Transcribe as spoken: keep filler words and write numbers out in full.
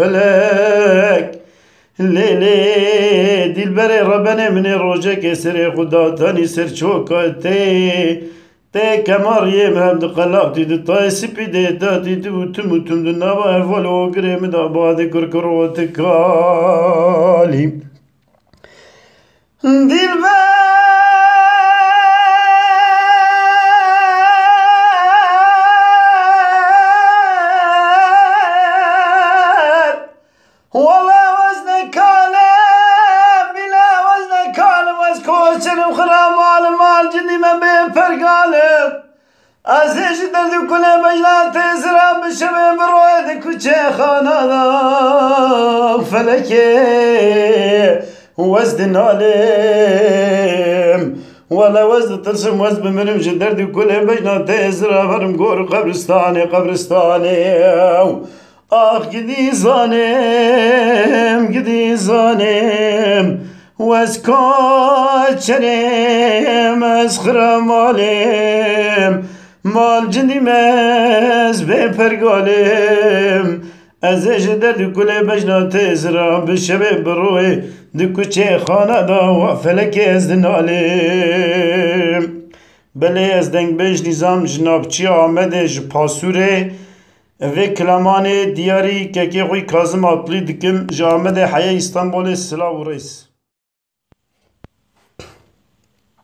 felek. Lê lê, dîlberê rebenê min ê rojekê serê xwe datanî ser çoka tê. Tê kemariyê min hem di qelatî di tayê sipî dê tatî di û tim û tim di nava heval û ogirê min de badê kurkiroti kalî. Dilber, wele ez ne kalim, bile ez ne kalim, ez koçerim xira malim, mal cindî me bê pergalim. Ez ê ji derd û kulê bejna têzira bi şevê bi royê di kuçê xana da felekê û ez di nalim. Wele ez ditirsim, ez bimirim ji derd û kulê bejna têzira berim gor qebristanê, qebristanê. Ax gidî zanim, gidî zanim, wez kaçerêm, ez xira malêm, mal cindî me ez bê pergalêm. Ez ê ji derd û kulê bejna têzira, bi şevê bi royê, di kuçê xana da wa felekê ez dinalêm. Belê ez dengbêj nîzam ji navçiya Amedê ji Pasûrê, vê kilamanê diyarî kekê xwî Kazim Atlî dikim, ji Amedê heya Îstanbulê silav û rêz.